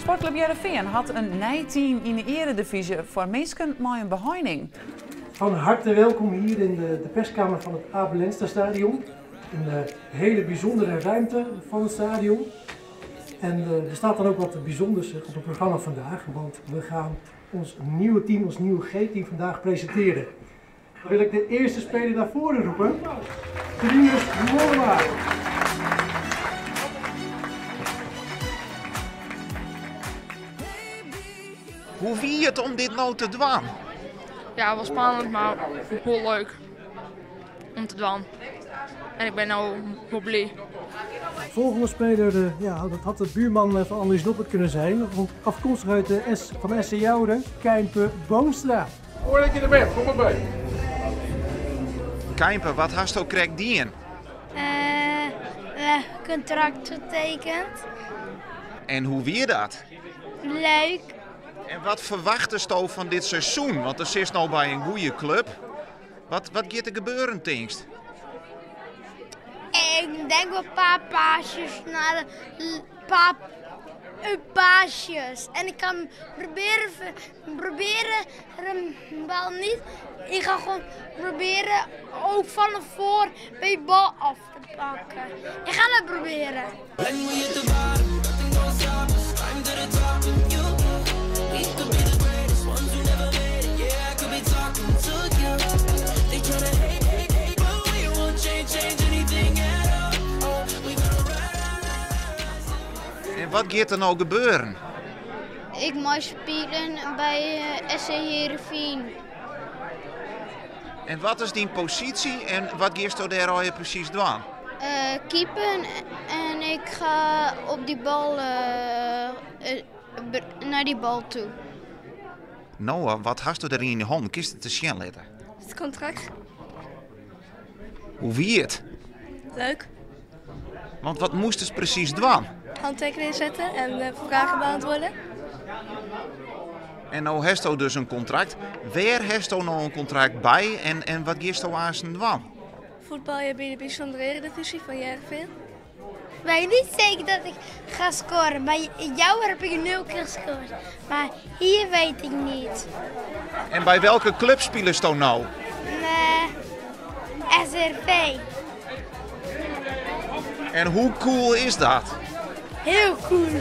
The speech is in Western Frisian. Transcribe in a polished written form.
Sportklup Hearrenfean hat in nij team yn de earedivyzje foar minsken mei in beheining. Van harte welkom hier in de perskamer van het Abe Lenstra Stadion. Een hele bijzondere ruimte van het stadion. En er staat dan ook wat bijzonders op het programma vandaag, want we gaan ons nieuwe team, ons nieuwe G-team vandaag presenteren. Dan wil ik de eerste speler naar voren roepen, Trinus Mollema. Hoe wie it om dit no te dwaan? Ja, wel spannend, mar wol leuk om te dwaan. En ik bin no wol bliid. Volgende speler, ja, dat had de buurman van Andries Noppert kunnen zijn. Want afkomstig uit de S van SC Joure, Keimpe Boonstra. Mooi dat je er bent, kom maar bij. Keimpe, wat hasto krekt dien? Contract getekend. En hoe wie dat? Leuk. En wat ferwachtesto fan dit seizoen? Want do sitst no by in goede klup. Wat giet der gebeuren, tinkst? Ik denk wel een paar paasjes naar de paar paasjes. En ik kan proberen de bal niet. Ik ga gewoon proberen ook van voor bij de bal af te pakken. Ik ga het proberen. En wat giet der no gebeuren? Ik mag spelen by SC Heerenveen. En wat is dyn posysje en wat giesto dêr allegear presys dwaan? Keeper en ik ga op die bal naar die bal toe. Noah, wat hasto dêr yn dyn hannen? Kinst it te sjen litte? It kontrakt. Hoe wie it? Leuk. Want wat moastest presys dwaan? Handtekeningen sette en fragen beäntwurdzje. En no hasto dus in kontrakt. Wêr hasto no in kontrakt by en wat giesto aansten dwaan? Fuotbalje by de bysûndere earedivyzje fan Hearrenfean. Ik weet niet zeker dat ik ga scoren. Bij jou heb ik 0 keer gescoord. Maar hier weet ik niet. En by welke klup spilesto no? Nee, SRV. En hoe cool is dat? Heel cool.